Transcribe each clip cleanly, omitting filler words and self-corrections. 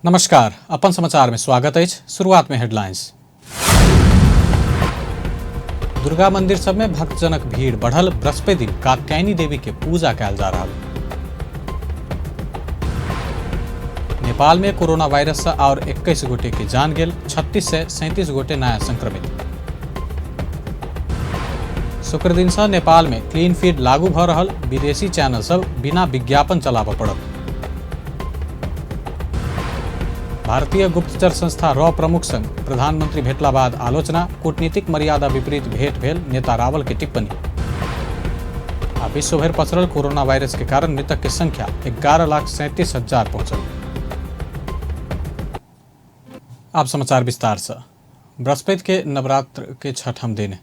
नमस्कार, अपन समाचार में स्वागत अछि। शुरुआत में हेडलाइंस। दुर्गा मंदिर सब में भक्तजनक भीड़ बढ़ल। बृहस्पति दिन कात्यायनी देवी के पूजा कैल जा रहा। नेपाल में कोरोना वायरस से और 21 गोटे के जान गेल। 3637 गोटे नया संक्रमित। शुक्र दिन से नेपाल में क्लीन फीड लागू भ रहल। विदेशी चैनल सब बिना विज्ञापन चलाबऽ पड़त। भारतीय गुप्तचर संस्था रॉ प्रमुख संग प्रधानमंत्री भेटला बाद आलोचना। कूटनीतिक मर्यादा विपरीत भेंट भेल, नेता रावल के टिप्पणी। आ विश्व भरि पसरल कोरोना वायरस के कारण मृतक के संख्या 11,37,000 पहुंचल। आप समाचार विस्तार से। बृहस्पति के नवरात्र के छठम दिन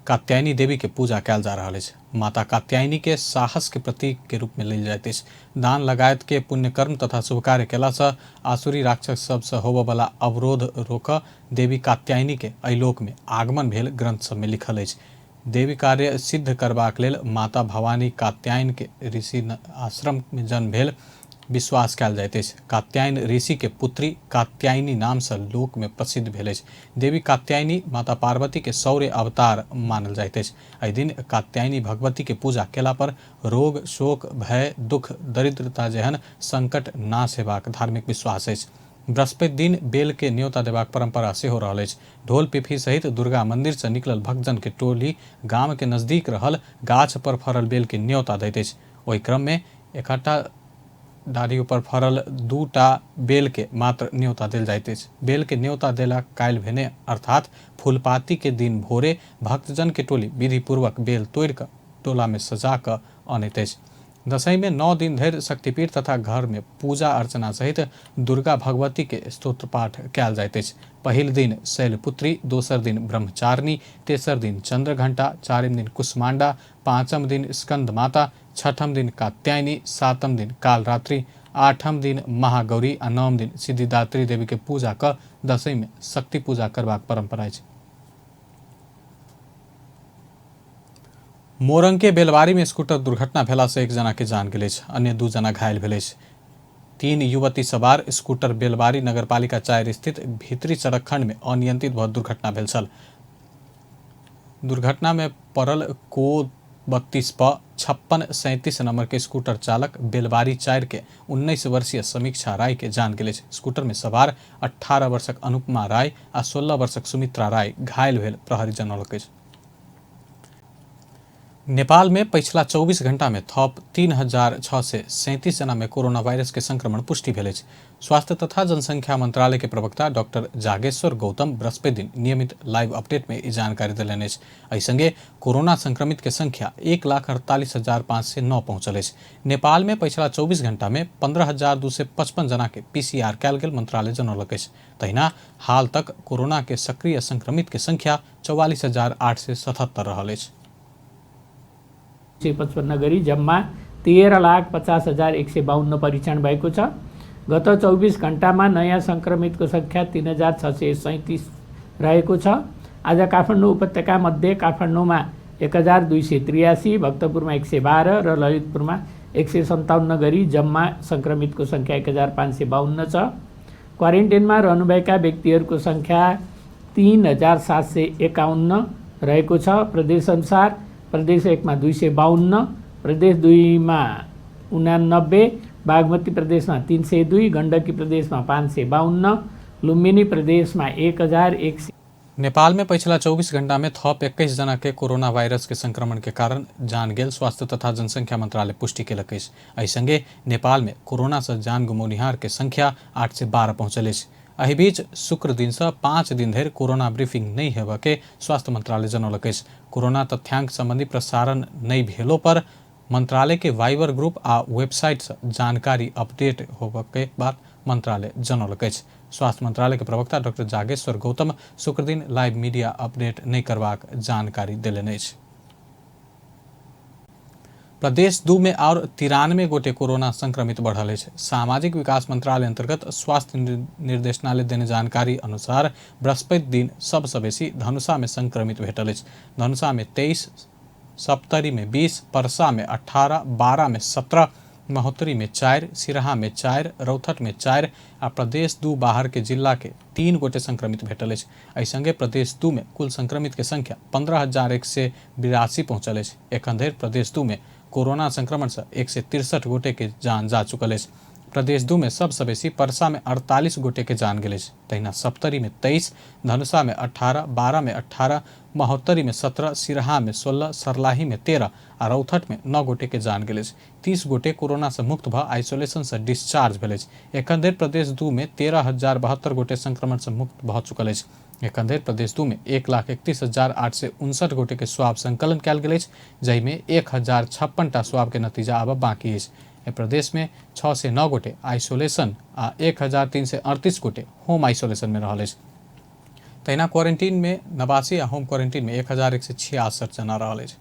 कात्यायनी देवी के पूजा कैल जा रहल अछि। माता कात्यायनी के साहस के प्रतीक के रूप में लेल जाइत अछि। दान लगायत के पुण्यकर्म तथा शुभ कार्य केला से आसुरी राक्षस सब से होबय वाला अवरोध रोक देवी कात्यायनी के एहि में आगमन भेल ग्रंथ सब में लिखल अछि। देवी कार्य सिद्ध करबाक लेल माता भवानी कात्यायन के ऋषि आश्रम में जन्म भेल विश्वास कयल जाइत अछि। कात्यायन ऋषि के पुत्री कात्यायनी नाम से लोक में प्रसिद्ध भेल अछि। देवी कात्यायनी माता पार्वती के शौर्य अवतार मानल जाइत अछि। एहि दिन कात्यायनी भगवती के पूजा केला पर रोग, शोक, भय, दुख, दरिद्रता जेहन संकट नाश हेबाक धार्मिक विश्वास अछि। बृहस्पति दिन बेल के न्योता देबाक परंपरा सेहो रहल अछि। ढोल पिपही सहित दुर्गा मंदिर से निकलल भक्तजन के टोली गाम के नजदीक रहल गाछ पर फरल बेल के न्योता दैत अछि। ओहि क्रम में इकट्ठा डाढ़ी ऊपर फरल 2टा बेल के मात्र न्योता देल जाइत अछि। बेल के न्योता देला काल्हि भेने अर्थात फूलपाती के दिन भोरे भक्तजन के टोली विधिपूर्वक बेल तोड़ि कऽ टोला में सजा कऽ अनैत अछि। दशई में 9 दिन धरि शक्तिपीठ तथा घर में पूजा अर्चना सहित दुर्गा भगवती के स्तोत्र पाठ कयल जाइत अछि। पहिल दिन शैलपुत्री, दोसर दिन ब्रह्मचारिणी, तेसर दिन चंद्रघंटा, चारिम दिन कुष्मांडा, पांचम दिन स्कंद माता, छठम दिन कात्यायनी, सातम दिन कालरात्रि, आठम दिन महागौरी आ नवम दिन सिद्धिदात्री देवी के पूजा क दशई में शक्ति पूजा करबाक परंपरा अछि। मोरंग के बेलवारी में स्कूटर दुर्घटना भेला से 1 जना के जान गेल अछि, अन्य 2 जना घायल भेल अछि। 3 युवती सवार स्कूटर बेलवारी नगरपालिका 4 स्थित भीतरी सड़क खंड में अनियंत्रित भ दुर्घटना भेल छल। दुर्घटना में पड़ल को 32 प 5637 नंबर के स्कूटर चालक बेलवारी 4 के 19 वर्षीय समीक्षा राय के जान गेल अछि। स्कूटर में सवार 18 वर्षक अनुपमा राय आ 16 वर्षक सुमित्रा राय घायल भेल प्रहरी जनौलक अछि। नेपाल में पछिला 24 घंटा में थप 3637 जना में कोरोना वायरस के संक्रमण पुष्टि भेल अछि। स्वास्थ्य तथा जनसंख्या मंत्रालय के प्रवक्ता डॉक्टर जागेश्वर गौतम बृहस्पति दिन नियमित लाइव अपडेट में ई जानकारी देलनि अछि। एहि संगे कोरोना संक्रमित के संख्या 1,48,509 पहुंचल अछि। नेपाल में पछिला 24 घंटा में 15,255 जना के पीसीआर कयल गेल मंत्रालय जनौलक अछि। तहिना हाल तक कोरोना के सक्रिय संक्रमित के संख्या 44,877 रहल अछि। 155 गरी जम्मा 13,50,152 परीक्षण भएको छ। गत 24 घण्टामा नयाँ संक्रमितको संख्या 3,637 रहेको छ। आज काठमाडौँ उपत्यका मध्ये काठमाडौँमा 1,283, भक्तपुरमा 112 र ललितपुरमा 157 गरी जम्मा संक्रमितको संख्या 1,552 छ। क्वारेन्टाइनमा रहनुभएका व्यक्तिहरूको संख्या 3,751 रहेको छ। प्रदेश अनुसार प्रदेश 1 मा 252, प्रदेश 2 मा 89, बागमती प्रदेशमा 302, गण्डकी प्रदेशमा 552, लुम्बिनी प्रदेशमा 1,100। नेपाल में पछिला 24 घंटा में थप 21 जना के कोरोना वायरस के संक्रमण के कारण जान गेल स्वास्थ्य तथा जनसंख्या मंत्रालय पुष्टि केलक अछि। एहि संगे नेपाल में कोरोना से जान गुमौनिहार के संख्या 812 पहुंचल अछि। एहि बीच शुक्र दिन से 5 दिन धरि कोरोना ब्रीफिंग नहीं हेबऽ के स्वास्थ्य मंत्रालय जनौलक अछि। कोरोना तथ्यांक संबंधी प्रसारण नहीं भेलो पर मंत्रालय के वाइबर ग्रुप आ वेबसाइट से जानकारी अपडेट होबऽ के बात मंत्रालय जनौलक अछि। स्वास्थ्य मंत्रालय के प्रवक्ता डॉक्टर जागेश्वर गौतम शुक्र दिन लाइव मीडिया अपडेट नहीं करबाक जानकारी देलनि अछि। प्रदेश 2 में और 93 गोटे कोरोना संक्रमित बढ़ल अछि। सामाजिक विकास मंत्रालय अंतर्गत स्वास्थ्य निर्देशनालय देने जानकारी अनुसार बृहस्पति दिन सबसँ बेसी धनुषा में संक्रमित भेटल अछि। धनुषा में 23, सप्तरी में 20, परसा में 18, 12 में 17, महोत्तरी में 4, सिरहा में 4, रौथट में 4 आ प्रदेश 2 बाहर के जिला के 3 गोटे संक्रमित भेटल अछि। एहि संगे प्रदेश 2 में कुल संक्रमित के संख्या 15,182 पहुंचल अछि। एखन धरि प्रदेश 2 में कोरोना संक्रमण से 163 गोटे के जान जा चुकल अछि। प्रदेश 2 में सबसँ बेसी परसा में 48 गोटे के जान गेल अछि। तहिना सप्तरी में 23, धनुषा में 18, बारा में 18, महोत्तरी में 17, सिरहा में 16, सर्लाही में 13 आ रौथट में 9 गोटे के जान गेल अछि। 30 गोटे कोरोना से मुक्त भऽ आइसोलेशन से डिस्चार्ज भेल अछि। एखन धरि प्रदेश 2 में 13,072 गोटे संक्रमण से मुक्त भऽ चुकल अछि। एखन धरि प्रदेश 2 में 1,31,859 गोटे के स्वाब संकलन कयल गेल अछि, जाहिमे 1,056 टा स्वाब के नतीजा आबऽ बाकी अछि। एहि प्रदेश में 609 गोटे आइसोलेशन आ 1,338 गोटे होम आइसोलेशन में रहल अछि। तहिना क्वारंटीन में 89 आ होम क्वारंटीन में 1,166 जना रहल अछि।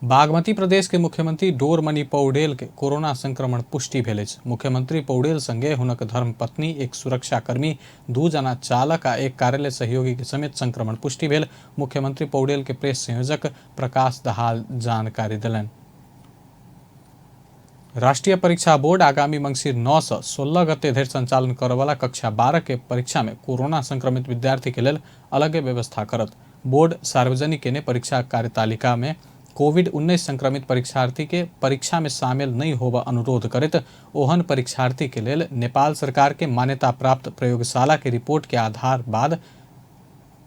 बागमती प्रदेश के मुख्यमंत्री डोरमणि पौडेल के कोरोना संक्रमण पुष्टि भेल अछि। मुख्यमंत्री पौडेल संगे हुनक धर्मपत्नी, एक सुरक्षाकर्मी, 2 जना चालक आ एक कार्यालय सहयोगी के समेत संक्रमण पुष्टि भेल मुख्यमंत्री पौडेल के प्रेस संयोजक प्रकाश दहाल जानकारी देलनि। राष्ट्रीय परीक्षा बोर्ड आगामी मंगसिर 9 से 16 गते धरि संचालन करऽवला कक्षा 12 के परीक्षा में कोरोना संक्रमित विद्यार्थी के लेल अलगे व्यवस्था करत। बोर्ड सार्वजनिक केने परीक्षा कार्यतालिका में कोविड-19 संक्रमित परीक्षार्थी के परीक्षा में शामिल नहीं होबऽ अनुरोध करैत ओहन परीक्षार्थी के लेल नेपाल सरकार के मान्यता प्राप्त प्रयोगशाला के रिपोर्ट के आधार बाद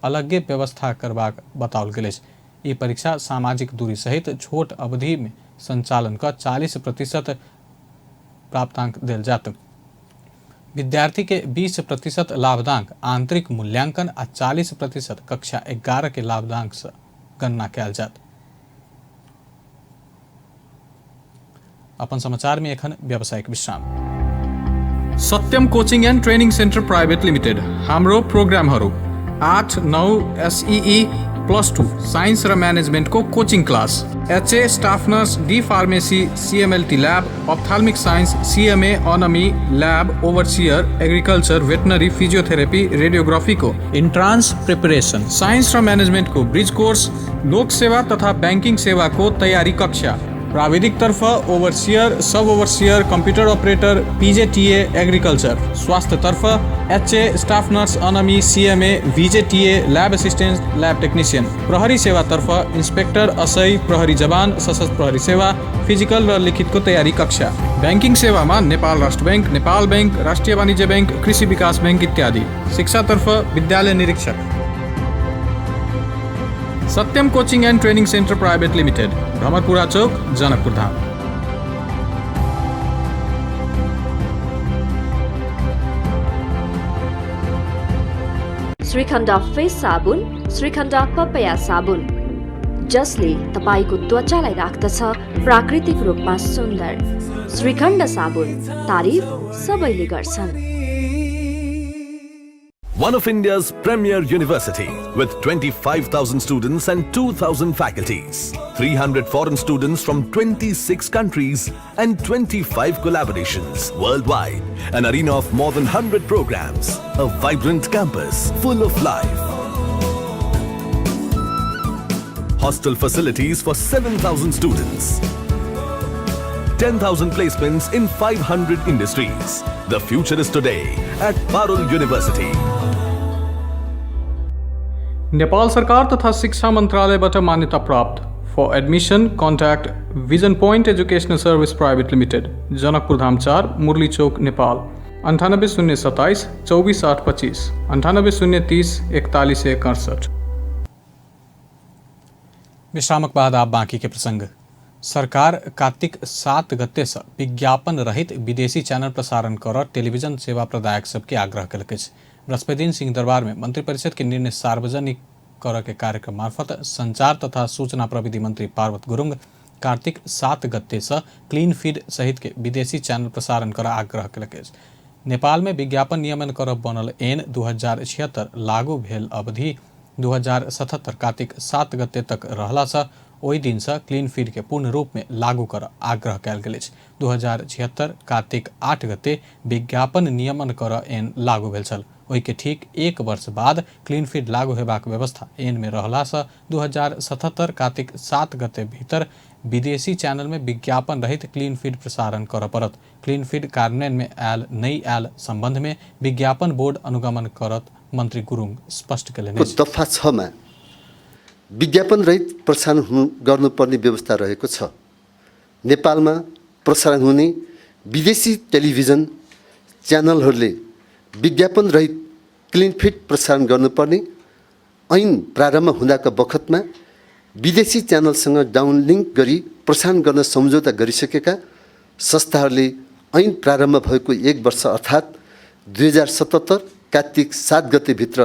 अलगे व्यवस्था करबाक बताओल गेल अछि। ई परीक्षा सामाजिक दूरी सहित छोट अवधि में संचालन क 40% प्राप्तांक देल जायत। विद्यार्थी के 20% लाभदांक आंतरिक मूल्यांकन आ 40% कक्षा 11 के लाभदांक से गणना कयल जायत। अपन समाचार में एखन व्यावसायिक विश्राम। Satyam coaching and training centre private limited. हाम्रो प्रोग्रामहरू 8, 9, एसईई, प्लस 2 साइन्स र म्यानेजमेन्टको coaching class, HA, staff nurse, D pharmacy, CMLT lab, ophthalmic science, CMA, ANM, lab, overseer, agriculture, veterinary, physiotherapy, रेडियोग्राफीको entrance preparation, science र म्यानेजमेन्टको bridge course, लोक सेवा तथा banking सेवाको तयारी कक्षा, प्राविधिकतर्फ overseer, sub overseer, computer operator, PJTA, agriculture, स्वास्थ्यतर्फ HA, staff nurse, ANM, CMA, VJTA, lab assistant, lab technician, प्रहरी सेवातर्फ inspector, असई, प्रहरी जवान, सशस्त्र प्रहरी सेवा, फिजिकल र लिखितको तयारी कक्षा, ब्याङ्किङ सेवामा नेपाल राष्ट्र बैंक, नेपाल बैंक, राष्ट्रिय वाणिज्य बैंक, कृषि विकास बैंक इत्यादि, शिक्षातर्फ विद्यालय निरीक्षक। Satyam coaching and training centre private limited, Bhramarpura Chowk, Janakpur Dham. Shrikhand face साबुन, श्रीखण्ड पपया साबुन, जसले तपाईको त्वचालाई राख्दछ प्राकृतिक रूपमा सुन्दर। श्रीखण्ड साबुन, तारिफ सबैले गर्छन्। One of India's premier university with 25,000 students and 2,000 faculties, 300 foreign students from 26 countries and 25 collaborations worldwide, an arena of more than 100 programs, a vibrant campus full of life. Hostel facilities for 7,000 students, 10,000 placements in 500 industries. The future is today at Parul University. Nepal सरकार तथा शिक्षा मन्त्रालयबाट मान्यता प्राप्त। For admission contact vision point educational service private limited, Janakpur Dham 4, Murli Chowk, Nepal. 98 0 27 24 8 25, 98 0 30 41 168। विश्रामक बाद आप बाकी के प्रसंग। सरकार कार्तिक 7 गते से विज्ञापन रहित विदेशी चैनल प्रसारण कर टेलीविजन सेवा प्रदायक सबके आग्रह केलक अछि। बृहस्पति सिंहदरबार में मंत्रिपरिषद के निर्णय सार्वजनिक कर के कार्यक्रम मार्फत संचार तथा सूचना प्रविधि मंत्री पार्वत गुरुङ कार्तिक 7 गते से क्लीन फीड सहित के विदेशी चैनल प्रसारण कर आग्रह केलक अछि। नेपाल में विज्ञापन नियमन कर बनल एन 2076 लागू भेल अवधि 2077 कार्तिक 7 गते तक रहला से ओहि दिन से क्लीन फीड के पूर्ण रूप में लागू कर आग्रह कयल गेल अछि। 2076 कार्तिक 8 गते विज्ञापन नियमन कर एन लागू भेल छल। ओहि के ठीक 1 वर्ष बाद क्लीन फीड लागू हेबाक व्यवस्था एन में रहला से 2077 कार्तिक 7 गते भीतर विदेशी चैनल में विज्ञापन रहित क्लीन फीड प्रसारण करऽ पड़त। क्लीन फीड कार्यान्वयन में आयल नहि आयल संबंध में विज्ञापन बोर्ड अनुगमन करत मंत्री गुरुङ स्पष्ट केलनि अछि। दफा 6 मा विज्ञापन रहित प्रसारण गर्नुपर्ने व्यवस्था रहेको छ। नेपालमा प्रसारण हुने विदेशी टेलिभिजन च्यानलहरूले विज्ञापन रहित क्लिन फिड प्रसारण गर्नुपर्ने ऐन प्रारम्भ हुँदाको बखतमा विदेशी च्यानलसँग डाउनलिङ्क गरी प्रसारण गर्न सम्झौता गरिसकेका संस्थाहरूले ऐन प्रारम्भ भएको 1 वर्ष अर्थात् 2077 कार्तिक 7 गतेभित्र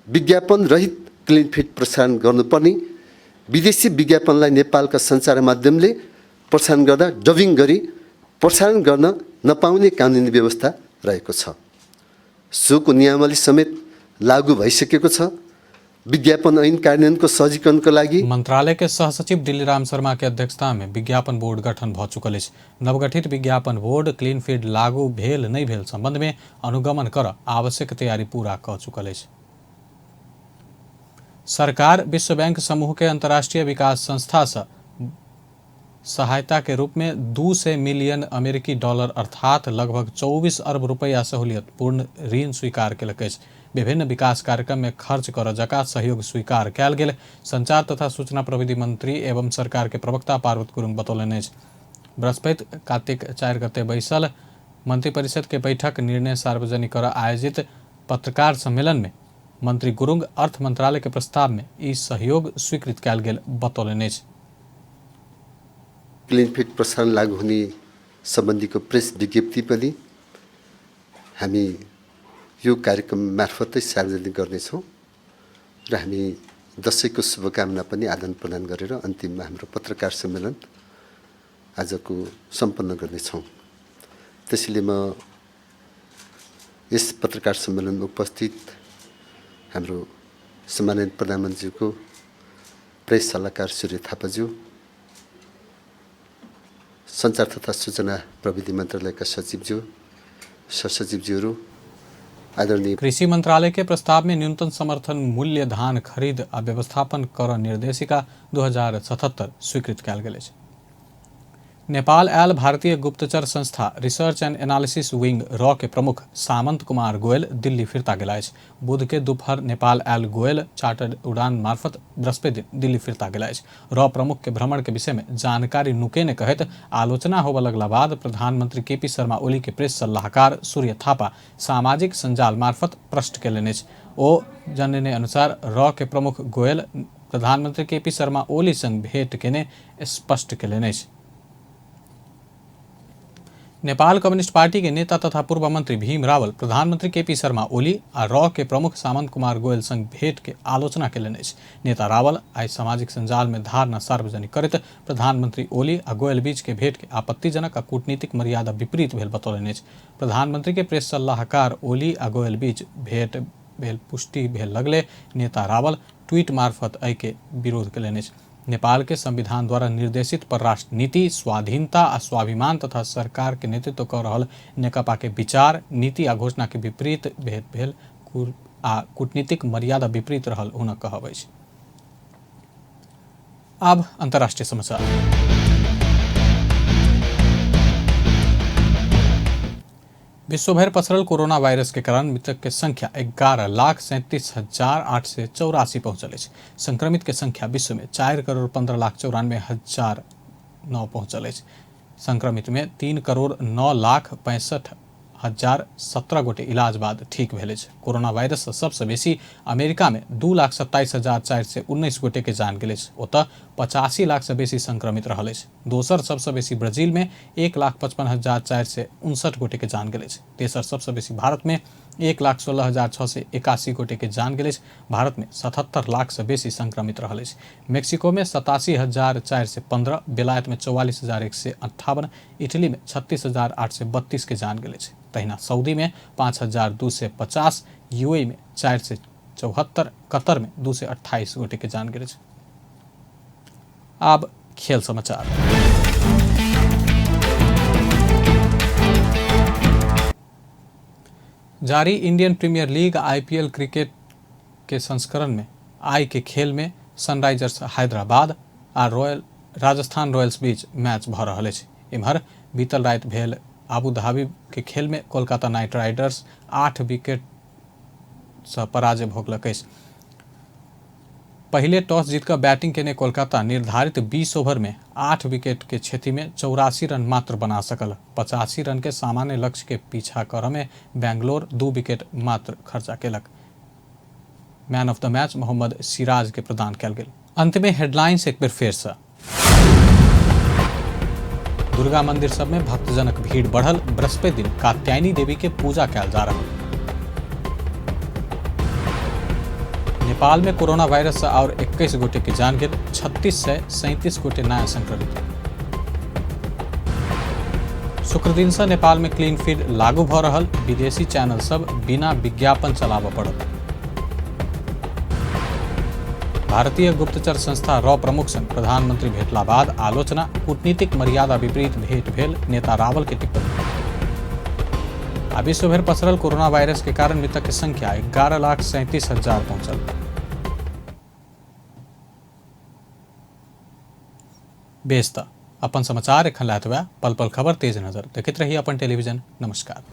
विज्ञापन रहित क्लिन फिड प्रसारण गर्नुपर्ने, विदेशी विज्ञापनलाई नेपालका सञ्चार माध्यमले प्रसारण गर्दा डबिङ गरी प्रसारण गर्न नपाउने कानुनी व्यवस्था रहेको छ। सोको नियमावली समेत लागू भइसकेको छ। विज्ञापन ऐन कार्यान्वयनको सहजीकरणको लागि मंत्रालय के सहसचिव दिल्लीराम शर्मा के अध्यक्षता में विज्ञापन बोर्ड गठन भ चुकल अछि। नवगठित विज्ञापन बोर्ड क्लीन फीड लागू भेल नहि भेल संबंध में अनुगमन कर आवश्यक तैयारी पूरा क चुकल अछि। सरकार विश्व बैंक समूह के अंतर्राष्ट्रीय विकास संस्था से सहायता के रूप में 200 मिलियन अमेरिकी डॉलर अर्थात लगभग 24 अरब रुपैया सहूलियत पूर्ण ऋण स्वीकार केलक अछि। विभिन्न विकास कार्यक्रम में खर्च कर जका सहयोग स्वीकार कयल गेल संचार तथा सूचना प्रविधि मंत्री एवं सरकार के प्रवक्ता पार्वत गुरुङ बतौलनि अछि। बृहस्पति कार्तिक 4 गते बैसल मंत्रिपरिषद के बैठक निर्णय सार्वजनिक कर आयोजित पत्रकार सम्मेलन में मंत्री गुरुङ अर्थ मंत्रालय के प्रस्ताव में ई सहयोग स्वीकृत कयल गेल बतौलनि अछि। क्लिन फिड प्रसारण लागू हुने सम्बन्धीको प्रेस विज्ञप्ति पनि हामी यो कार्यक्रम मार्फतै सार्वजनिक गर्नेछौँ र हामी दसैँको शुभकामना पनि आदान प्रदान गरेर अन्तिममा हाम्रो पत्रकार सम्मेलन आजको सम्पन्न गर्नेछौँ। त्यसैले म यस पत्रकार सम्मेलनमा उपस्थित हाम्रो सम्मानित प्रधानमन्त्रीको प्रेस सल्लाहकार सूर्य थापाज्यू, सञ्चार तथा सूचना प्रविधि मन्त्रालयका सचिवज्यू, सहसचिवज्यूहरू, आदरणीय कृषि मंत्रालय के प्रस्ताव में न्यूनतम समर्थन मूल्य धान खरीद आ व्यवस्थापन कर निर्देशिका 2077 स्वीकृत कयल गेल अछि। नेपाल आयल भारतीय गुप्तचर संस्था research and analysis wing raw के प्रमुख सामंत कुमार गोयल दिल्ली फिर्ता गेला अछि। बुध के दोपहर नेपाल आयल गोयल चार्टर्ड उड़ान मार्फत बृहस्पति दिन दिल्ली फिर्ता गेला अछि। रॉ प्रमुख के भ्रमण के विषय में जानकारी नुकेने कहैत आलोचना होबय लगला बाद प्रधानमंत्री केपी शर्मा ओली के प्रेस सल्लाहकार सूर्य थापा सामाजिक सञ्जाल मार्फत प्रश्न केलनि अछि। ओ जनने अनुसार रॉ के प्रमुख गोयल प्रधानमंत्री केपी शर्मा ओली संग भेंट केने स्पष्ट केलनि अछि। नेपाल कम्युनिस्ट पार्टी के नेता तथा पूर्व मंत्री भीम रावल प्रधानमंत्री केपी शर्मा ओली आ रॉ के प्रमुख सामंत कुमार गोयल संग भेंट के आलोचना केलनि अछि। नेता रावल आइ सामाजिक सञ्जाल में धारणा सार्वजनिक करैत प्रधानमंत्री ओली आ गोयल बीच के भेंट के आपत्तिजनक आ कूटनीतिक मर्यादा विपरीत भेल बतौलनि अछि। प्रधानमंत्री के प्रेस सल्लाहकार ओली आ गोयल बीच भेंट भेल पुष्टि भेल लगले नेता रावल ट्वीट मार्फत एहि के विरोध केलनि अछि। नेपाल के संविधान द्वारा निर्देशित परराष्ट्र नीति, स्वाधीनता आ स्वाभिमान तथा सरकार के नेतृत्व क रहल नेकपा के विचार, नीति आ घोषणा के विपरीत भेद भेल आ कूटनीतिक मर्यादा विपरीत रहल हुनक कहब अछि। आब अंतर्राष्ट्रीय समाचार। विश्वभर पसरल कोरोना वायरस के कारण मृतक के संख्या 11,37,884 पहुंचल अछि। संक्रमित के संख्या विश्व में 4,15,94,009 पहुंचल अछि। संक्रमित में 3,09,65,017 गोटे इलाज बाद ठीक भेल अछि। कोरोना वायरस से सबसे बेसी अमेरिका में 2,27,419 गोटे के जान गेल अछि। ओतऽ 85 लाख से बेसी संक्रमित रहल अछि। दोसर सबसे बेसी ब्राजील में 1,55,459 गोटे के जान गेल अछि। तेसर सबसे बेसी भारत में 1,16,681 गोटे के जान गेल अछि। भारत में 77 लाख से बेसी संक्रमित रहल अछि। मेक्सिको में 87,415, बेलायत में 44,158, इटली में 36,832 के जान गेल अछि। तहिना सऊदी में 5,250, यूएई में 474, कतर में 228 गोटे के जान गेल अछि। आब खेल समाचार। जारी Indian Premier League IPL cricket के संस्करण में आई के खेल में सनराइजर्स हैदराबाद आ रॉयल राजस्थान रॉयल्स बीच मैच भऽ रहल अछि। एम्हर बीतल राति भेल आबू धाबी के खेल में कोलकाता नाइट राइडर्स 8 विकेट से पराजय भोगलक अछि। पहिले टॉस जीत कऽ बैटिंग केने कोलकाता निर्धारित 20 ओवर में 8 विकेट के क्षति में 84 रन मात्र बना सकल। 85 रन के सामान्य लक्ष्य के पीछा करऽ में बेंगलोर 2 विकेट मात्र खर्चा केलक। Man of the match Mohammed Siraj के प्रदान कयल गेल। अंत में हेडलाइंस एक बेर फेर से। दुर्गा मंदिर सब में भक्तजनक भीड़ बढ़ल, बृहस्पति दिन कात्यायनी देवी के पूजा कयल जा रहल। नेपाल में कोरोना वायरस से और 21 गोटे के जान गेल, 3637 गोटे नया संक्रमित। शुक्र दिन से नेपाल में क्लीन फीड लागू भ रहल, विदेशी चैनल सब बिना विज्ञापन चलाबऽ पड़त। भारतीय गुप्तचर संस्था रॉ प्रमुख संग प्रधानमंत्री भेटला बाद आलोचना, कूटनीतिक मर्यादा विपरीत भेंट भेल नेता रावल के टिप्पणी। आ विश्व भरि पसरल कोरोना वायरस के कारण मृतक के संख्या 11,37,000 पहुंचल। बेस त अपन समाचार एखन लायत पल पल खबर तेज नजर देखैत रही अपन टेलीविजन। नमस्कार।